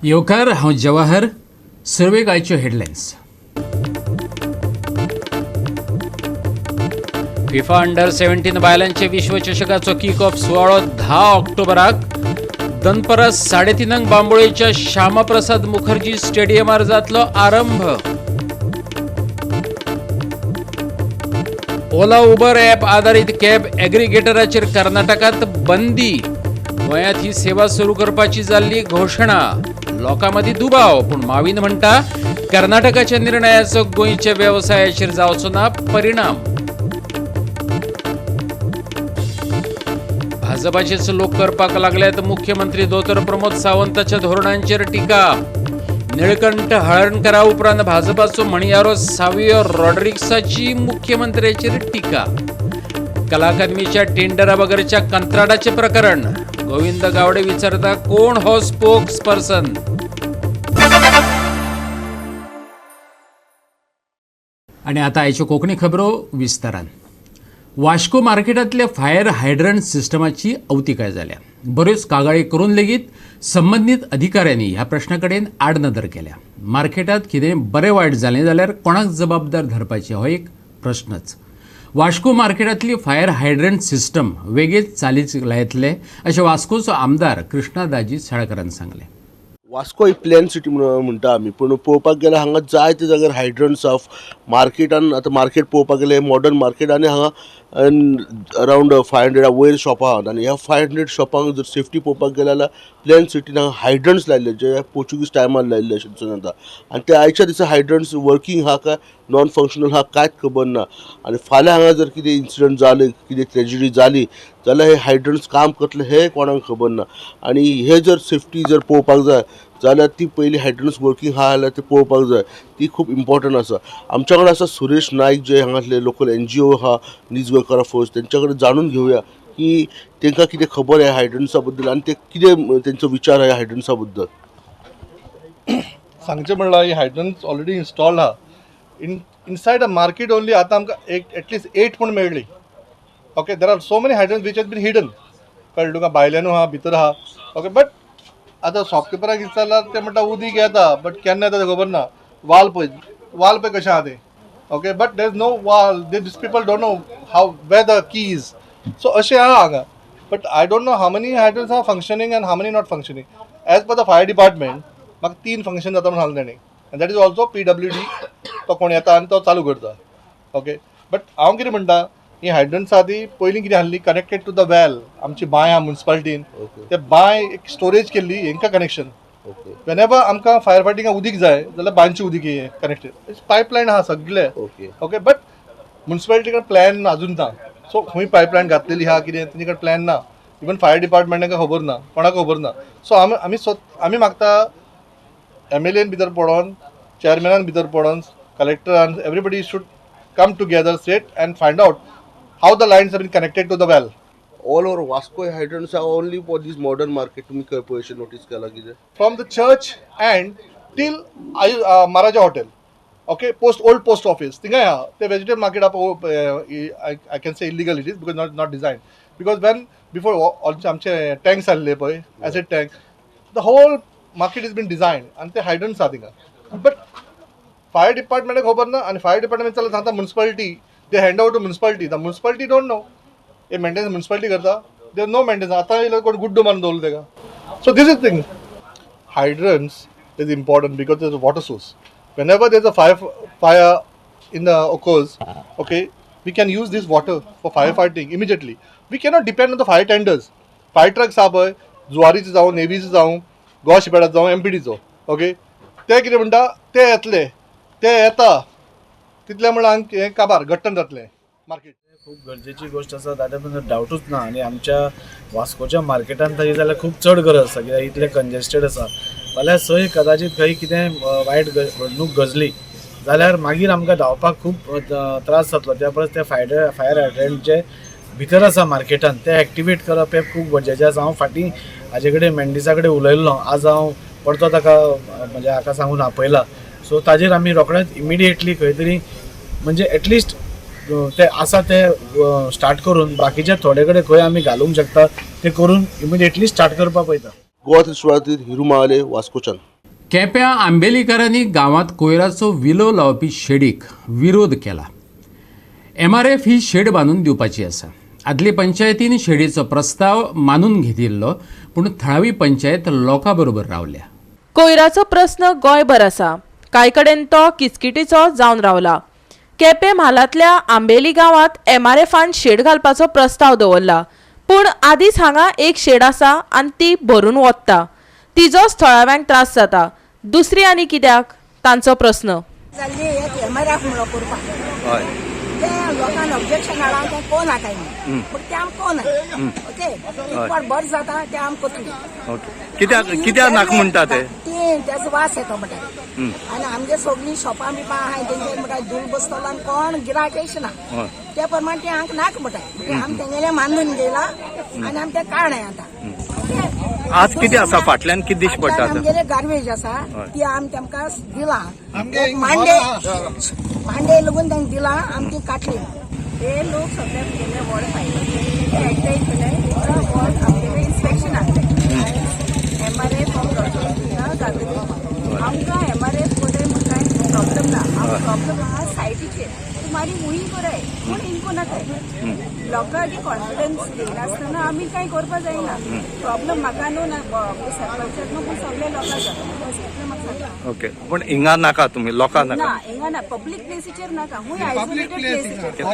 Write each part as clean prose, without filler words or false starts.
येवकार, हांव जवाहर. सुरवेक आयच्यो हेडलायन्स. फिफा अंडर 17 बायलांचे विश्वचषकाचो किक ऑफ सुवाळो 10 ऑक्टोबराक दनपरां 3:30 बांबोळेच्या श्यामाप्रसाद मुखर्जी स्टेडियमार जातलो आरंभ. ओला उबर ॲप आधारीत कॅब ॲग्रिगेटराचेर कर्नाटकात बंदी. गोंयांत ही सेवा सुरू करपाची जाल्ली घोशणा. लोकां मदीं दुबाव, पूण माविन म्हणटा कर्नाटकाच्या निर्णयाचो गोंयच्या वेवसायाचेर जावचो ना परिणाम. भाजपाचेच लोक करपाक लागल्यात मुख्यमंत्री दोतोर प्रमोद सावंताच्या धोरणांचेर टिका. निळकंठ हळर्णकरा उपरांत भाजपाचो म्हणयारो सावियो रॉड्रिक्साची मुख्यमंत्र्याचेर टिका. कला अकादमीच्या टेंडरा बगैरच्या कंत्राटाचे प्रकरण. गोविंद गावडे विचारता कोण हो स्पोक्स पर्सन. आणि आता आयच्यो कोंकणी खबरो विस्तारान. वास्को मार्केटांतल्या फायर हायड्रंट सिस्टमाची अवतिकाय जाल्या. बऱ्योच कागाळी करून लेगीत संबंदीत अधिकाऱ्यांनी ह्या प्रश्ना कडेन आडनदर केल्या. मार्केटांत कितें बरें वायट जालें जाल्यार कोणाक जबाबदार धरपाचें हो एक प्रश्नच. वास्को मार्केटांतली फायर हायड्रंट सिस्टम वेगींच चालीक लायतले अशें वास्कोचो आमदार कृष्णा दाजी साळकारान सांगलें. वास्को ही प्लॅन सिटी म्हणून म्हणटा आमी, पूण पळोवपाक गेल्यार हांगा जायते जाग्यार हायड्रंट्स आहा मार्केटान. आतां मार्केट पळोवपाक गेल्यार मॉडर्न मार्केट आनी हांगा अरावंड 500 वयर शॉपां आहात आनी ह्या 500 शॉपांक जर सेफ्टी पळोवपाक गेले जाल्यार प्लॅन सिटीन हांगा हायड्रंट्स लायल्ले जे पोर्चुगीज टायमार लायल्ले अशें दिसून येता आनी ते आयच्या दिसा हायड्रंट्स वर्कींग आहा काय नॉन फंक्शनल आहा कांयच खबर ना. आनी फाल्यां हांगा जर कितें इन्सिडंट जाले, कितें ट्रेजिडी जाली जाल्यार हे हायड्रंट्स काम करतले हें कोणाक खबर ना. आनी हे जर सेफ्टी जर पळोवपाक जाय जाल्यार ती पयलीं हायड्रंट्स वर्कींग आहा जाल्यार ती पळोवपाक जाय, ती खूब इम्पॉर्टंट आसा. आमच्या कडेन आसा सुरेश नायक जे हांगासले लोकल NGO आहा नीज गोंयकारा फोर्स, तेंच्या कडेन जाणून घेवया की तांकां कितें खबर आहे हायड्रंट्सा बद्दल आनी ते कितें तेंचो विचार आहे हायड्रंट्सा बद्दल. सांगचें म्हणल्यार ही हायड्रंट्स ऑलरेडी इन्स्टॉल्ड आहा inside a market only. आतां आमकां एक एटलिस्ट 8 म्हूण मेळ्ळी. Okay, there are so many hydrants which has been hidden, कळ्ळें तुका, भायल्यानू आहा भितर आहा. ओके, बट आतां शॉपकिपराक विचारल्यार ते म्हणटा उदीक येता, बट केन्ना येता तें खबर ना. वाल पळय, वाल पळय कशें आहा तें. Okay, but there is no valve, these people don't know how where the keys. So अशें आहा हांगा, but I don't know how many hydrants are functioning and how many not functioning. As per the fire department म्हाका 3 function जाता म्हणून सांगलें ताणें, आनी that is also PWD, तो कोण येता आनी तो चालू करता. ओके, बट हांव कितें म्हणटा, ही हायड्रंट्स आहा ती पयलीं कितें आहली कनेक्टेड टू the well, आमची बांय आहा मुन्सिपालिटीन, ते बांय एक स्टोरेज केल्ली हेंकां कनेक्शन. वेनेवर आमकां फायर फायटिंगाक उदीक जाय जाल्यार बांयचें उदीक हें कनेक्टेड पायपलायन आहा सगळे. ओके, बट मुन्सिपालिटी कडेन प्लॅन अजून ना, सो खंय पायपलायन घातलेली आहा कितें तेंचे कडेन प्लॅन ना. इवन फायर डिपार्टमेंटाक खबर ना, कोणाक खबर ना. सो आमी आमी मागता MLAन भितर पडोन, चेअरमॅनान भितर पडोन, कलेक्टरान, everybody should come together, sit and find out how the lines have been connected to the well. All over Vasco hydrants are only for this modern market. तुम्ही खंय पळयशे नोटीस केला कितें? From the church and till Maharaja hotel, okay, post old post office थिंगाय आहा ते vegetable market आहा. I can say illegal it is because not design, because when before आमचे tanks आहले पळय, acid tank, the whole market is been design आनी ते हायड्रंट्स आहा थिंगा. बट फायर डिपार्टमेंटाक खबर ना आनी फायर डिपार्टमेंट जाल्यार सांगता municipality, they hand over to municipality, the municipality don't know. Hey maintenance municipality करता, there no maintenance. आतां येयलो कोण गुड्डो मारून दवरलो तेका. So this is thing, hydrants is important because there is a water source. Whenever there is a fire in the occurs, okay, we can use this water for fire fighting immediately. We cannot depend on the fire tenders. Fire trucks आहा पळय, जुवारीचे जावं, नेवीचे जावं, गोवा शिपयार्डाचो जावं, MPDचो. Okay, ते कितें म्हणटा, ते येतले, ते येता तितले म्हणल्यार हें काबार घट्टण जातलें मार्केट. खूब गरजेची गोश्ट आसा, ताच्या डावटूच ना. आनी आमच्या वास्कोच्या मार्केटान तरी जाल्यार खूब चड गरज आसा, कित्याक इतलें कंजेस्टेड आसा. जाल्यार थंय कदाचीत खंय कितें वायट घडणूक घडली जाल्यार मागीर आमकां धांवपाक खूब त्रास जातलो. त्या परस ते फायर हायड्रंट जे भितर आसा मार्केटान ते एक्टिवेट करप हें खूब गरजेचें आसा. हांव फाटीं हाजे कडेन मेंडिसा कडेन उलयल्लो, आज हांव परतो ताका म्हणजे हाका सांगून आपयला. सो ताजेर आमी रोखडेच इमिडिएटली खंय तरी म्हणजे एटलिस्ट ते आसा ते स्टार्ट करून बाकीच्या थोडे कडेन खंय आमी घालूंक शकता ते करून इमिडिएटली स्टार्ट करपाक पळयता. गोवा त्रिशूळातील हिरू महाले, वास्कोच्यान. केप्यां आंबेलीकारांनी गांवांत कोयराचो विलो लावपी शेडीक विरोध केला. एमआरएफ ही शेड बांदून दिवपाची आसा. आदली पंचायतीन शेडीचो प्रस्ताव मानून घेतिल्लो, पूण थळावी पंचायत लोकां बरोबर रावल्या. कोयराचो प्रस्न गोंयभर आसा. कांय कडेन तो किचकिटीचो जावन रावला. केपें म्हालांतल्या आंबेली गांवांत एमआरएफान शेड घालपाचो प्रस्ताव दवरला, पूण आदींच हांगा एक शेड आसा आनी ती भरून वता. तिजोच थळाव्यांक त्रास जाता. दुसरी आनी कित्याक तांचो प्रस्न. जाल्ली एक एमआरएफ म्हणलो करपाक तें लोकांक ऑब्जेक्शन हाडा, तें कोण हाकाय पूण तें आमकां कोण ओके एक बरें जाता तें आमकां करतली. कित्याक कित्याक नाका म्हणटा ते? तेजो वास येता म्हणटा आनी आमगे सगळीं शॉपां बिपां आहाय तेंचेर म्हणटा धूळ बसतलो आनी कोण गिरायक येयच ना. त्या प्रमाणे तें आमकां नाका म्हणटा. आमी तेंगेलें मानून घेयला आनी आमी तें काडलें आतां. आज कितें आसा फाटल्यान कितें दिश्टी पडटा? आमगेले गार्बेज आसा ती आमी तेमकां दिला, मांडे मांडे लागून तांकां दिला, आमी ती काडली. हे लोक सगळे आमगेले वॉर्ड फायले एकठांय केले वॉर्ड आमगेले इन्स्पेक्शन आसलें एमआरएफ प्रोजेक्ट घातले. आमकां एमआरएफ कोताय म्हण कांय प्रॉब्लम ना. आमकां प्रॉब्लम आहा सायटीचेर. तुमारी मुही कराय पूण इनको नाकाय. लोकांक कॉन्फिडन्स दिनासतना आमी कांय करपा जायना. प्रॉब्लम म्हाका न्हू ना सरपंचाक न्हू, पूण सगळे लोकांक जाता. ओके, पूण हिंगा नाका तुमी लोकांक नाका? ना, हिंगा ना, पब्लीक प्लेसीचेर नाका. हुंय आयसोलेटेड प्लेसीचेर.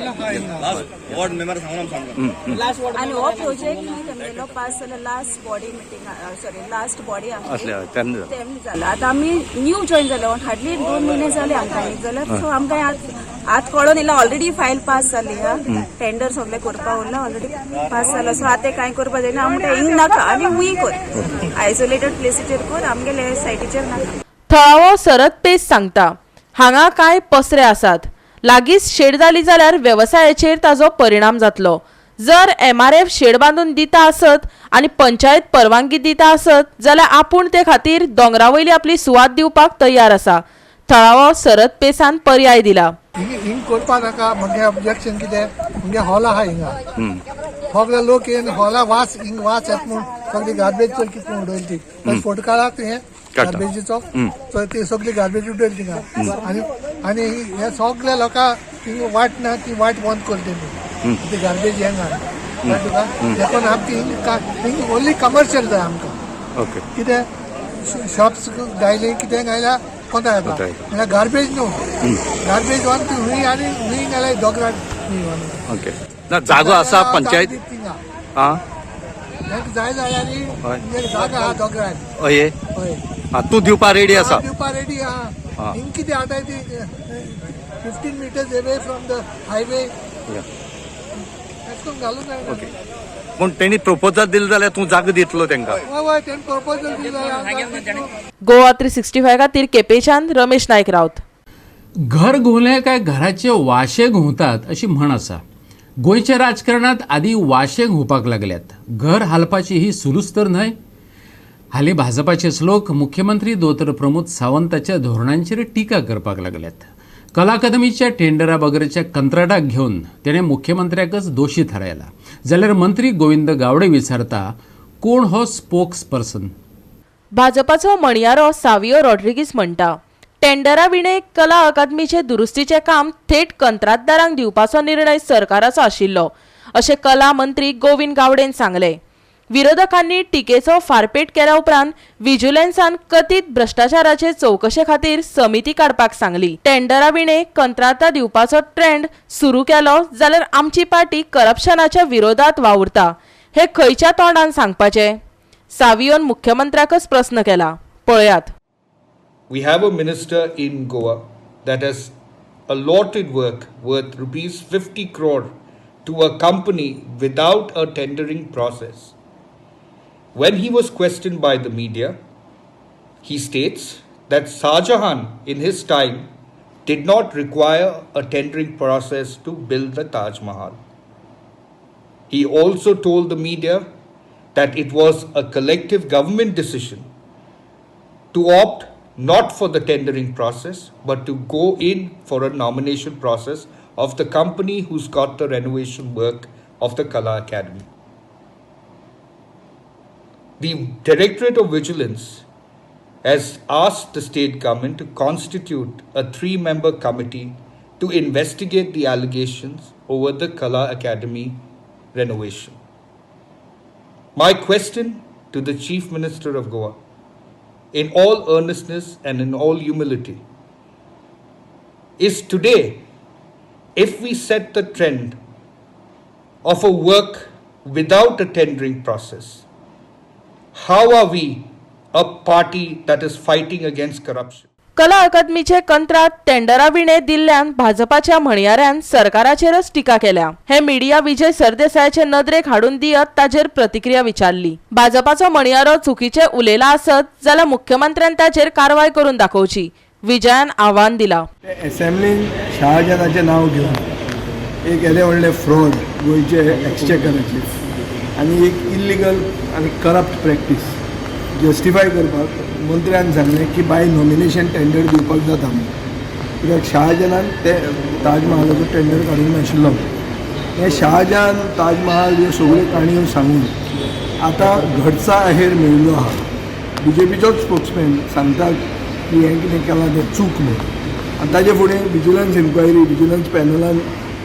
आनी हो प्रोजेक्ट न्हू तेमगेलो पास जालो last body meeting, sorry last body आसले तेन्ना जाला. आतां आमी न्यू जॉयन जाले, हार्डली 2 म्हयने जाले आमकां जाल्यार. सो आमकां आत कळोन येयला ऑलरेडी फायल पास जाली हा, टेंडर सगळे करपा उरला, ऑलरेडी पास जाला. सो आतां कांय करपा जायना. आमकां हिंग नाका आनी हुंय कर, आयसोलेटेड प्लेसीचेर कर, आमगेले सायटीचेर नाका. थळावो सरद पेस सांगता, हांगा कांय पसरे आसात, लागींच शेड जाली जाल्यार वेवसायाचेर ताजो परिणाम जातलो. जर एमआरएफ शेड बांदून दिता आसत आनी पंचायत परवानगी दिता आसत जाल्यार आपूण ते खातीर दोंगरा वयली आपली सुवात दिवपाक तयार आसा. थळावो सरद पेसान पर्याय दिला. हिंग करपा नाका म्हणजे ऑब्जेक्शन कितें, म्हणजे हॉल आहा हिंगा सगळे लोक येवन हॉला वास हिंग वास येता म्हूण सगळी गार्बेज चड कितें उडयली ती फोटो काडा तुवें गार्बेजीचो, ती सगळी गार्बेज उडयली थिंगा. आनी आनी हे सगळे लोकांक हिंग वाट ना, ती वाट बंद करली तेमी ती गार्बेज हें घाल तुका. देखून आमकां हिंग हिंग ओन्ली कमर्शियल जाय आमकां. कितें शॉप्स गायले कितें गायल्यार कोता येता, म्हणल्यार गार्बेज न्हू, गार्बेज वन ती हुंय आनी हुंय घाल्यार दोगरान. ओके, ना जागो आसा पंचायत जाय जाल्यार जागा आहा दोगरान. हय, तूं दिवपा रेडी आसा? दिवपा रेडी आहा. हिंग कितें आतां ती 15 meters away from the highway अशें करून घालूंक जायना. पूण तेणी प्रपोजल दिलें जाल्यार तूं जागो दितलो तेंकां? हय, तेणी प्रपोजल दिलें जाल्यार. गोवा 365 खातीर केपेंच्यान रमेश नायक रावत. घर घुंवलें काय घराचे वाशे घुंवतात अशी म्हण आसा. गोंयच्या राजकारणांत आदी वाशे घुंवपाक लागल्यात. घर हालपाची ही सुलूस तर न्हय. हालीं भाजपाचेच लोक मुख्यमंत्री दोतोर प्रमोद सावंताच्या धोरणांचेर टिका करपाक लागल्यात. कला अकादमीच्या टेंडरा बगैरच्या कंत्राटाक घेवन तेणें मुख्यमंत्र्याकच दोशी थारायला. जाल्यार मंत्री गोविंद गावडे विचारता, कोण हो स्पोक्स पर्सन? भाजपाचो म्हणयारो सावियो रॉड्रिगीस म्हणटा, टेंडरा विणे कला अकादमीचे दुरुस्तीचें काम थेट कंत्राटदारांक दिवपाचो निर्णय सरकाराचो आशिल्लो अशें कला मंत्री गोविंद गावडेन सांगलें. विरोधकांनी टिकेचो फारपेट केल्या उपरांत विजिलन्सान कथीत भ्रश्टाचाराचे चवकशे खातीर समिती काडपाक सांगली. टेंडरा विणे कंत्राटां दिवपाचो ट्रेंड सुरू केलो जाल्यार आमची पार्टी करप्शनाच्या विरोधात वावुरता हे खंयच्या तोंडान सांगपाचें? सावियोन मुख्यमंत्र्याकच प्रस्न केला. पळयात. We have a minister in Goa that has allotted work worth rupees 50 crore to a company without a tendering process. When he was questioned by the media, he states that Shah Jahan in his time did not require a tendering process to build the Taj Mahal. He also told the media that it was a collective government decision to opt not for the tendering process, but to go in for a nomination process of the company who's got the renovation work of the Kala Academy. The Directorate of Vigilance has asked the state government to constitute a 3-member committee to investigate the allegations over the Kala Academy renovation. My question to the Chief Minister of Goa, in all earnestness and in all humility, is today, if we set the trend of a work without a tendering process, how are we a party that is fighting against corruption? कला अकादमीचे कंत्राट टेंडरा विणे दिल्ल्यान भाजपाच्या म्हणयाऱ्यान सरकाराचेरच टिका केल्या. हे media Vijay सरदेसायाचे नदरेक हाडून दियत ताजेर प्रतिक्रिया विचारली. भाजपाचो म्हणयारो चुकीचे उलयला आसत जाल्यार मुख्यमंत्र्यान ताजेर कारवाय करून दाखोवची, विजयान आव्हान दिला. असेंब्लीन शाहजहानाचें नांव घेवन एक येदें व्हडलें फ्रॉड गोंयचे एक्सचेकराचेर आनी एक इल्लिगल आनी करप्ट प्रॅक्टीस जस्टिफाय करपाक मंत्र्यान सांगलें की बाय नॉमिनेशन टेंडर दिवपाक जाता म्हणून. कित्याक शाहजहानान ते ताजमहालाचो टेंडर काडूंक नाशिल्लो. हे शाहजहान ताजमहाल ह्यो सगळ्यो काणयो सांगून आतां घटचा अहेर मेळिल्लो आहा. बी जे पीचोच स्पोक्समॅन सांगता की हें कितें केलां तें चूक म्हणून. आनी ताजे फुडें विजिलन्स इन्क्वायरी, विजिलन्स पॅनलान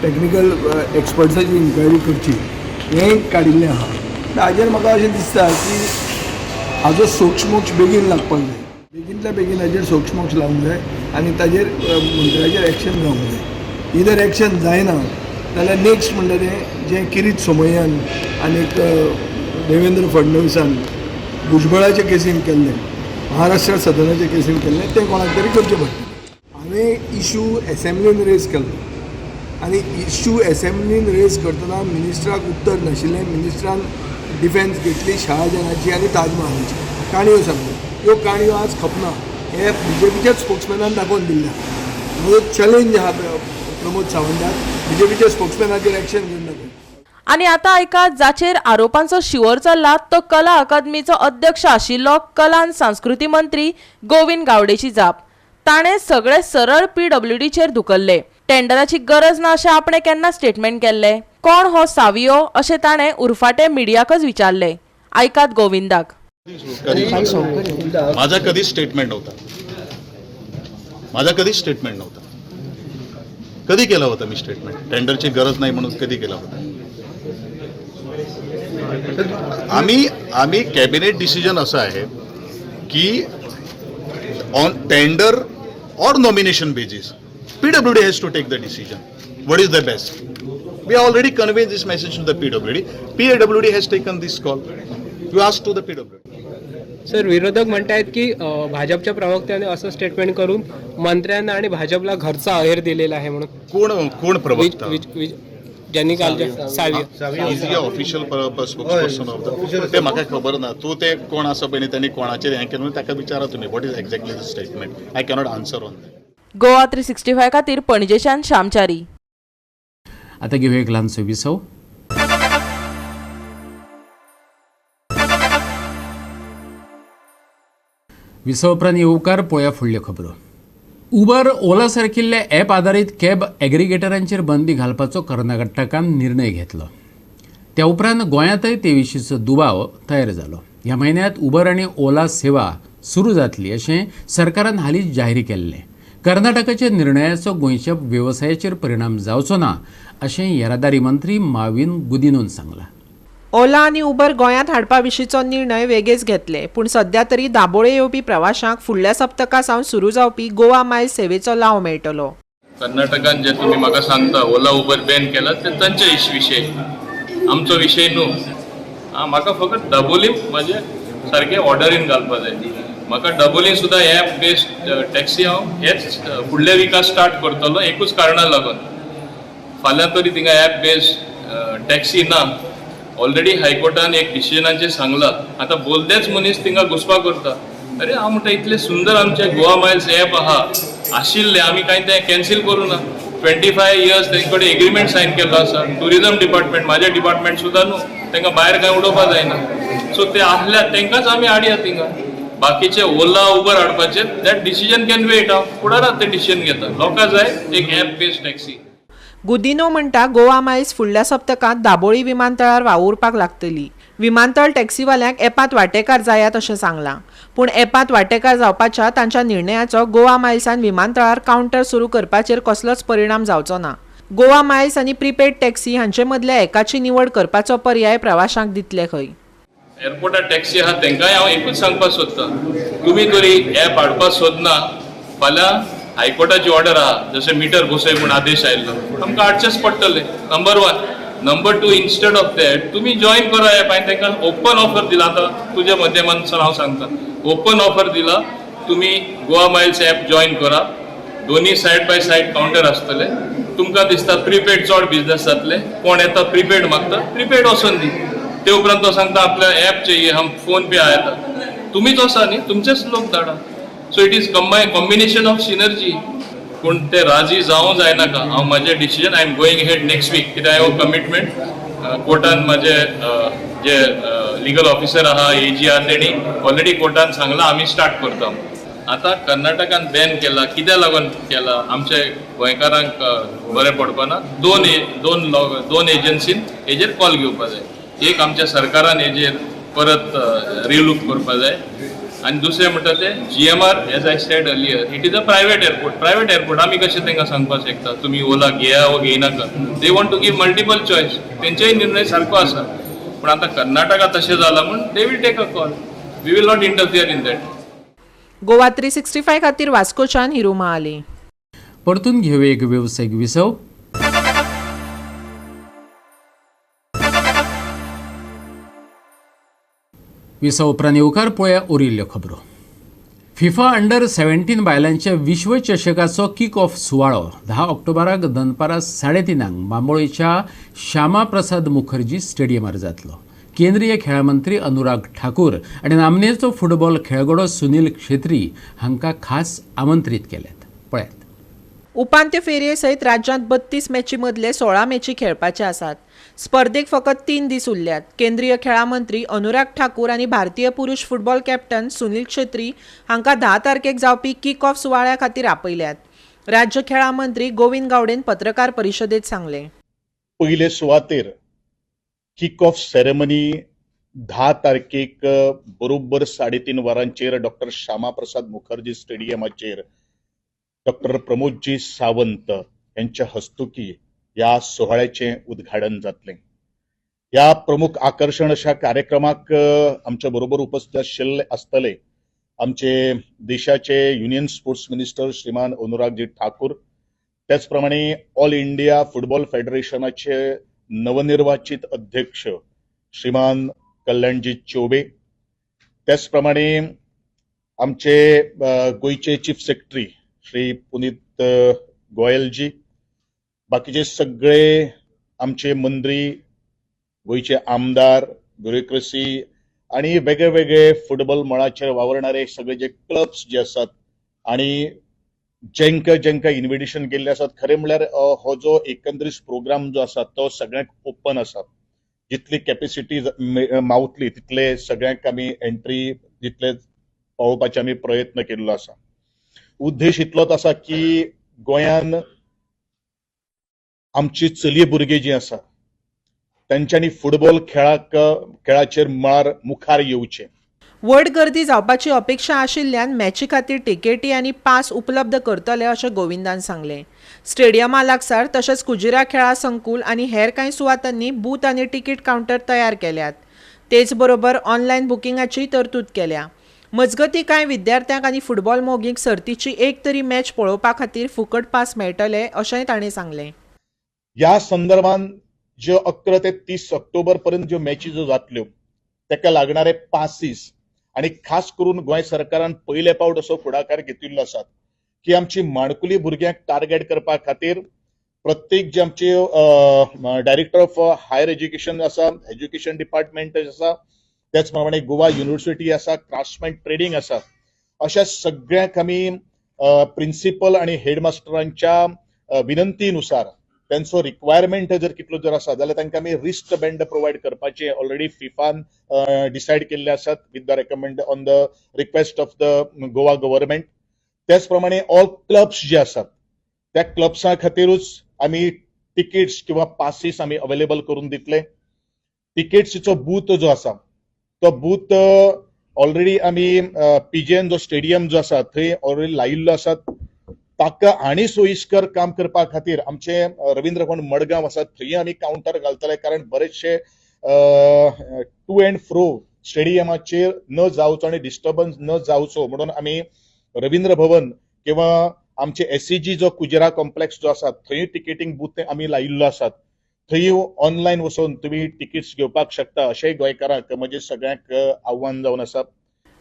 टॅक्निकल एक्सपर्ट्साची इन्क्वायरी करची हें काडिल्लें आहा. हाजेर म्हाका अशें दिसता की हाजो सोक्षमोक्ष बेगीन लागपाक जाय, बेगीनल्या बेगीन हाजेर सोक्षमोक्ष लावंक जाय आनी ताजेर मंत्र्याचेर एक्शन जावंक जाय. इदर एक्शन जायना जाल्यार नेक्स्ट म्हणटा तें जें किरीट सोमय्यान आनीक देवेंद्र फडणवीसान भुजबळाचे केसीन केल्लें, महाराष्ट्र सदनाचे केसीन केल्लें, तें कोणाक तरी करचें पडटलें. हांवें इशू एसेंब्लीन रेज केल्लो आनी इशू एसेंब्लीन रेज करतना मिनिस्टराक उत्तर नाशिल्लें. मिनिस्टरान डिफेन्स घेतली शाहजहानाची आनी ताजमहालाची काणयो सांगल्यो. ह्यो काणयो आज खपना हे बी जे पीच्याच स्पोक्समॅनान दाखोवन दिल्लें. म्हजो चॅलेंज आहा प्रमोद सावंताक, बी जे पीच्या स्पोक्समॅनाचेर एक्शन घेवन दाखय. आनी आतां आयका जाचेर आरोपांचो शिंवर चल्ला तो कला अकादमीचो अध्यक्ष आशिल्लो कला आनी संस्कृती मंत्री गोविंद गावडेची जाप. ताणें सगळे सरळ पीडब्ल्यूडीचेर धुकल्ले. टेंडराची गरज ना अशें आपणें केन्ना स्टेटमेंट केल्लें? कोण हो सावियो अशें ताणें उरफाटें मिडियाकच विचारलें. आयकात गोविंदाक. माझा कधीच स्टेटमेंट नव्हता, माझा कधीच स्टेटमेंट नव्हता. कधी केलं होतं मी स्टेटमेंट? टेंडरची गरज नाही म्हणून कधी केलं होतं? आम्ही आम्ही कॅबिनेट डिसिजन असं आहे की on tender or nomination basis PWD has to take the decision. What is the best? We already convey this message to the PWD. PWD has taken this call. You ask to the PWD. Sir, विरोधक म्हणतायत की भाजपच्या प्रवक्त्याने असं statement करून मंत्र्यांना आणि भाजपला घरचा अहेर दिलेला आहे म्हणून. कोण कोण प्रवक्ता? ज्यांनी काल is a official spokesperson of the ते म्हाका खबर ना. तूं ते कोण आसा पळय न्ही त्यांनी कोणाचेर हें केलें म्हणून ताका विचारा तुमी. What is exactly the statement? I cannot answer on that. Goa 365 खातीर पणजेच्यान श्यामचारी. आता घेऊया एक ल्हानसो विसव. विसव उपरांत येवकार पळोवया फुडल्यो खबरो. उबर ओला सारकिल्ल्या ॲप आदारीत कॅब एग्रिगेटरांचेर बंदी घालपाचो कर्नाटकान निर्णय घेतलो. त्या उपरांत गोंयांतय ते विशींचो दुबाव तयार जालो. ह्या म्हयन्यांत उबर आनी ओला सेवा सुरू जातली अशें सरकारान हालींच जाहीर केल्लें. कर्नाटकाच्या निर्णयाचो गोंयच्या वेवसायाचेर परिणाम जावचो ना अशें येरादारी मंत्री माविन गुदिनोन सांगलां. ओला आनी उबर गोंयांत हाडपा विशींचो निर्णय वेगेच घेतले, पूण सध्या तरी दाबोळे येवपी प्रवाशांक फुडल्या सप्तका सावन सुरू जावपी गोवा मायल्स सेवेचो लाव मेळटलो. कर्नाटकान जे तुमी म्हाका सांगता ओला उबर बॅन केला ते तांचे विशय, आमचो विशय न्हू. म्हाका फकत दाबोलीम म्हजे सारकें ऑर्डरीन घालपा जाय. म्हाका दाबोली सुद्दां एप बेस्ड टॅक्सी हांव हेच फुडल्या विका स्टार्ट करतलो एकूच कारणा लागून. फाल्यां तरी थिंगा एप बेस्ड टॅक्सी ना. ऑलरेडी हायकोर्टान एक डिसिजनाचेर सांगलां. आतां बोलदेच मनीस थिंगा घुसपा करता. अरे हांव म्हणटा इतलें सुंदर आमचें गोवा मायल्स एप आहा आशिल्लें, आमी कांय तें कॅन्सील करूं ना. 25 इयर्स तेंचे कडेन एग्रीमेंट सायन केल्लो आसा. ट्युरिजम डिपार्टमेंट म्हाजें डिपार्टमेंट सुद्दां न्हू, तांकां भायर कांय उडोवपा जायना. सो ते आहल्यात तांकांच आमी हाडया थिंगा. बाकीचे ओला उबर हाडपाचे that decision can wait. हांव फुडाराक तें डिसिजन घेता. लोकां जाय एक एप बेस्ड टॅक्सी. गुदिनो म्हणटा गोवा मायल्स फुडल्या सप्तकांत दाबोळी विमानतळार वावुरपाक लागतली. विमानतळ टॅक्सीवाल्यांक एपांत वांटेकार जायात अशें सांगलां. पूण ॲपांत वांटेकार जावपाच्या तांच्या निर्णयाचो गोवा मायल्सान विमानतळार कावंटर सुरू करपाचेर कसलोच परिणाम जावचो ना. गोवा मायल्स आनी प्रीपेड टॅक्सी हांचे मदल्या एकाची निवड करपाचो पर्याय प्रवाशांक दितले खंय. एअरपोर्टार टॅक्सी आहा तेंकांय हांव एकूच सांगपाक सोदतां, तुमी तरी ॲप हाडपाक सोदना, फाल्यां हायकोर्टाची ऑर्डर आहा, जशें मिटर बसय म्हूण आदेश आयिल्लो, आमकां हाडचेच पडटले. Number 1. Number 2, instead of that तुमी जॉयन करा ॲप. हांवें तांकां ओपन ऑफर दिला, आतां तुज्या माध्यमांतल्यान हांव सांगता, ओपन ऑफर दिला, तुमी गोवा मायल्स ॲप जॉयन करा, दोन्ही सायड बाय सायड कावंटर आसतले. तुमकां दिसता प्रीपेड चड बिजनेस जातले, कोण येता प्रीपेड मागता, प्रीपेड वचोन दी. ते उपरांत तो सांगता आपल्या ॲप चाहिए, हम फोन पे आया था, तुमीच वसा न्ही, तुमचेच लोक धाडा. So it is combination of synergy. पूण ते राजी जावं जायनाका, हांव म्हाजें decision I am going ahead next week, कित्याक हांव कमिटमेंट कोर्टान म्हाजे जे लिगल ऑफिसर आहा, एजी आहा, तेणी ऑलरेडी कोर्टान सांगलां आमी स्टार्ट करता. आतां कर्नाटकान बॅन केला, कित्याक लागून केला, आमचे गोंयकारांक बरें पडपाना. दोन एजन्सीन हेजेर कॉल घेवपा जाय. एक आमच्या सरकारान हेजेर परत रिलूक करपा जाय, आनी दुसरें म्हणटा तें GMR, as I said earlier, it is a private airport. Private airport आमी कशें तांकां सांगपाक शकता तुमी ओला घेया वो घेयनाका. They want to give multiple choice, तेंचेय निर्णय सारको आसा. पूण आतां कर्नाटका तशें जालां म्हूण they will take a call, we will not interfere in that. Goa 365 खातीर वास्कोच्यान हिरू महाले. परतून घेवया एक वेवसायीक विसव. विसव उपरांत येवकार पळया उरिल्ल्यो खबरो. फिफा अंडर 17 बायलांच्या विश्वचषकाचो किक ऑफ सुवाळो 10 ऑक्टोबराक दनपारां 3:30 बांबोळेच्या श्यामाप्रसाद मुखर्जी स्टेडियमार जातलो. केंद्रीय खेळां मंत्री अनुराग ठाकूर आनी नामनेचो फुटबॉल खेळगडो सुनील क्षेत्री हांकां खास आमंत्रीत केल्यात. पळयात. उपांत्य फेरये सयत राज्यांत 32 मॅची मदले 16 मॅची खेळपाचे आसात. स्पर्धेक फकत 3 दीस उरल्यात. केंद्रीय खेळां मंत्री अनुराग ठाकूर आनी भारतीय पुरुष फुटबॉल कॅप्टन सुनील क्षेत्री हांकां 10 तारखेक जावपी किक ऑफ सुवाळ्या खातीर आपयल्यात. राज्य खेळां मंत्री गोविंद गावडेन पत्रकार परिशदेत सांगलें, पयले सुवातेर किक ऑफ सेरेमनी 10 तारखेक बरोबर 3:30 वरांचेर डॉक्टर श्यामाप्रसाद मुखर्जी स्टेडियमाचेर डॉक्टर प्रमोदजी सावंत यांच्या हस्तुकी ह्या सुवाळ्याचें उद्घाटन जातलें. ह्या प्रमुख आकर्शण अशा कार्यक्रमाक आमच्या बरोबर उपस्थित आशिल्ले आसतले आमचे देशाचे युनियन स्पोर्ट्स मिनिस्टर श्रीमान अनुरागजी ठाकूर, त्याच प्रमाणे ऑल इंडिया फुटबॉल फेडरेशनाचे नवनिर्वाचित अध्यक्ष श्रीमान कल्याणजी चौबे, त्याच प्रमाणे आमचे गोंयचे चीफ सेक्रेटरी श्री पुनीत गोयलजी, बाकीचे सगळे आमचे मंत्री, गोंयचे आमदार, ब्युरोक्रेसी आणि वेगळे वेगळे फुटबॉल मळाचेर वावरणारे सगळे जे क्लब्स जे आसात आणि जेंका जेंका इन्व्हिटेशन केल्ले आसात. खरें म्हणल्यार हो जो एकंदरीत प्रोग्राम जो आसा तो सगळ्यांक ओपन आसा. जितली कॅपेसिटी मावतली तितले सगळ्यांक आमी एंट्री जितले पावोवपाचे आमी प्रयत्न केल्लो आसा. उद्देश इतलोच आसा की गोंयान आमची चलये भुरगीं जी आसा तांच्यांनी फुटबॉल खेळाचेर मळार मुखार येवचें. व्हड गर्दी जावपाची अपेक्षा आशिल्ल्यान मॅची खातीर तिकेटी आनी पास उपलब्ध करतले अशें गोविंदान सांगलें. स्टेडियमा लागसार तशेंच कुजिरा खेळां संकुल आनी हेर कांय सुवातांनी बूथ आनी तिकीट कावंटर तयार केल्यात. तेच बरोबर ऑनलायन बुकिंगाची तरतूद केल्या. मजगतीं कांय विद्यार्थ्यांक आनी फुटबॉल मोगींक सर्तीची एक तरी मॅच पळोवपा खातीर फुकट पास मेळटले अशेंय ताणें सांगलें. ह्या संदर्भान ज्यो 11 ते 30 ऑक्टोबर पर्यंत ज्यो मॅची ज्यो जातल्यो ताका लागणारे पासीस आनी खास करून गोंय सरकारान पयले पावट असो फुडाकार घेतिल्लो आसा की आमची माणकुली भुरग्यांक टार्गेट करपा खातीर प्रत्येक जे आमचे डायरेक्टर ऑफ हायर एज्युकेशन आसा, एज्युकेशन डिपार्टमेंट आसा, त्याच प्रमाणे गोवा युनिव्हर्सिटी आसा, क्राफ्ट्समॅन ट्रेडिंग आसा, अशा सगळ्यांक आमी प्रिन्सिपल आनी हेडमास्टरांच्या विनंतीनुसार त्यांचो रिक्वायरमेंट जर कितलो जर आसा जाल्यार तांकां आमी रिस्ट बँड प्रोवायड करपाचे ऑलरेडी फिफान डिसायड केल्ले आसात with the recommend on the request of the Goa government. त्याच प्रमाणे ऑल क्लब्स जे आसात त्या क्लब्सां खातीरूच आमी तिकीट्स किंवा पासीस आमी अवेलेबल करून दितले. तिकीट्सचो बूथ जो आसा तो बूथ ऑलरेडी आमी पीजेएन जो स्टेडियम जो आसा थंय ऑलरेडी लायिल्लो आसा. ताका आनी सोयीस्कर काम करपा खातीर आमचे रवींद्र भवन मडगांव आसा थंय आमी कावंटर घालतले, कारण बरेचशे टू अँड फ्रो स्टेडियमाचेर न जावचो आनी डिस्टर्बन्स न जावचो म्हणून आमी रवींद्र भवन किंवा आमचे एससीजी जो कुजिरा कॉम्प्लेक्स जो आसा थंय तिकेटींग बूथ आमी लायिल्लो आसात. थंय ऑनलायन वचून तुमी तिकीट्स घेवपाक शकता अशेंय गोंयकारांक म्हणजे सगळ्यांक आव्हान जावन आसा.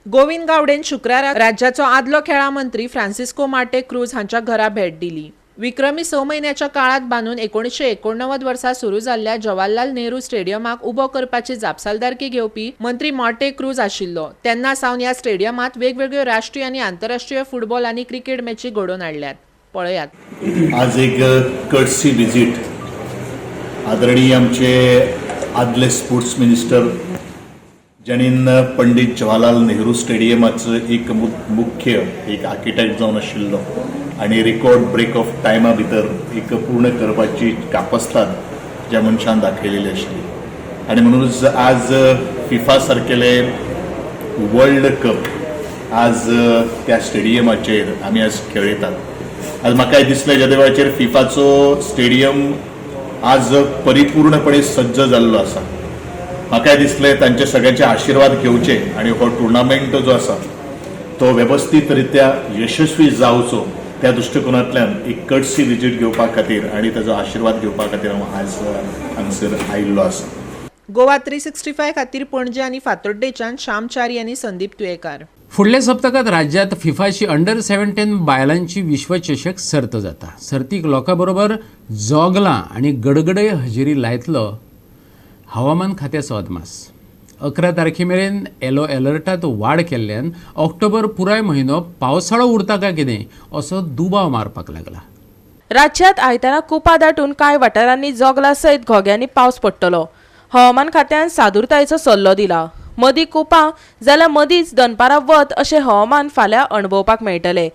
गोविंद गावडेन शुक्रारा राज्याचो आदलो खेळां मंत्री फ्रांसिस्को मार्टे क्रूज हांच्या घरा भेट दिली. विक्रमी 6 म्हयन्याच्या काळांत बांदून 1989 वर्सा सुरू जाल्ल्या जवाहरलाल नेहरू स्टेडियमाक उबो करपाची जापसालदारकी घेवपी मंत्री मार्टे क्रूज आशिल्लो. तेन्ना सावन ह्या स्टेडियमांत वेगवेगळ्यो राष्ट्रीय आनी आंतरराष्ट्रीय फुटबॉल आनी क्रिकेट मॅची घडोवन हाडल्यात. पळयात. आज एक कर्टसी विजीट आदरणीय आमचे आदले स्पोर्ट्स मिनिस्टर जाणीन पंडित जवाहरलाल नेहरू स्टेडियमाचो एक मुख्य एक आर्किटेक्ट जावन आशिल्लो आनी रिकॉर्ड ब्रेक ऑफ टायमा भितर एक पूर्ण करपाची कापस्ताद ज्या मनशान दाखयलेली आशिल्ली आनी म्हणूनच आज फिफा सारकेले वर्ल्ड कप आज त्या स्टेडियमाचेर आमी आज खेळयतात. आज म्हाका दिसलें ज्या वेळाचेर फिफाचो स्टेडियम आज परिपूर्णपणे सज्ज जाल्लो आसा. म्हाकाय दिसलें तांचे सगळ्यांचे आशिर्वाद घेवचे आनी हो टुर्नामेंट जो आसा तो वेवस्थीत रित्या यशस्वी जावचो त्या दृश्टिकोनांतल्यान एक कर्टसी विजीट घेवपा खातीर आनी ताजो आशिर्वाद घेवपा खातीर हांव आज हांगसर आयिल्लो आसा. गोवा 365 खातीर पणजे आनी फातोड्डेच्यान श्याम च्यारी आनी संदीप तुयेकार. फुडल्या सप्तकांत राज्यांत फिफाची अंडर 17 बायलांची विश्वचषक सर्त जाता. सर्तीक लोकां बरोबर जोगलां आनी गडगडे हजेरी लायतलो हवामान खात्याचो अदमास. 11 तारखे मेरेन येलो अलर्टांत वाड केल्ल्यान ऑक्टोबर पुराय म्हयनो पावसाळो उरता काय कितें असो दुबाव मारपाक लागला. राज्यांत आयतारा कुपां दाटून कांय वाठारांनी जोगला सयत घोग्यांनी पावस पडटलो. हवामान खात्यान सादुरतायेचो सल्लो दिला. मदीं कुपां जाल्यार मदींच दनपारां वत अशें हवामान फाल्यां अणभवपाक मेळटलें.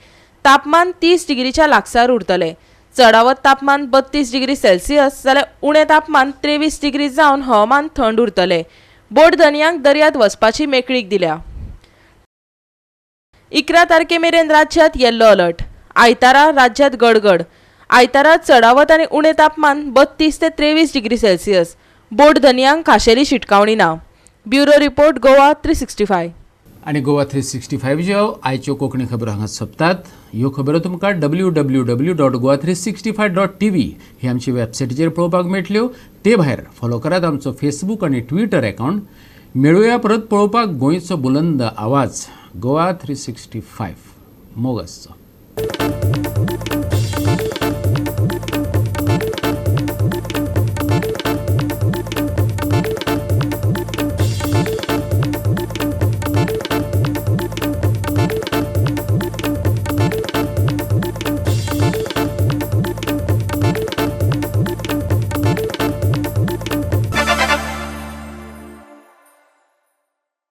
तापमान 30 डिग्रीच्या लागसार उरतलें. चडावत तापमान 32 डिग्री सेल्सियस जाल्यार उणें तापमान 23 डिग्री जावन हवामान थंड उरतलें. बोट धनयांक दर्यांत वचपाची मेकळीक दिल्या. 11 तारखे मेरेन राज्यांत येल्लो अलर्ट. आयतारा राज्यांत गडगड. आयतारा चडावत आनी उणें तापमान 32 ते 23 डिग्री सेल्सियस. बोट धनयांक खाशेली शिटकावणी ना. Bureau report, Goa 365. आनी गोवा 365 ज्यो आयच्यो कोंकणी खबरो हांगा सोंपतात. ह्यो खबरो तुमकां www.goa365.tv ही आमची वेबसायटीचेर पळोवपाक मेळटल्यो. ते भायर फॉलो करात आमचो फेसबूक आनी ट्विटर अकावंट. मेळुया परत पळोवपाक गोंयचो बुलंद आवाज गोवा 365. मोग आसचो.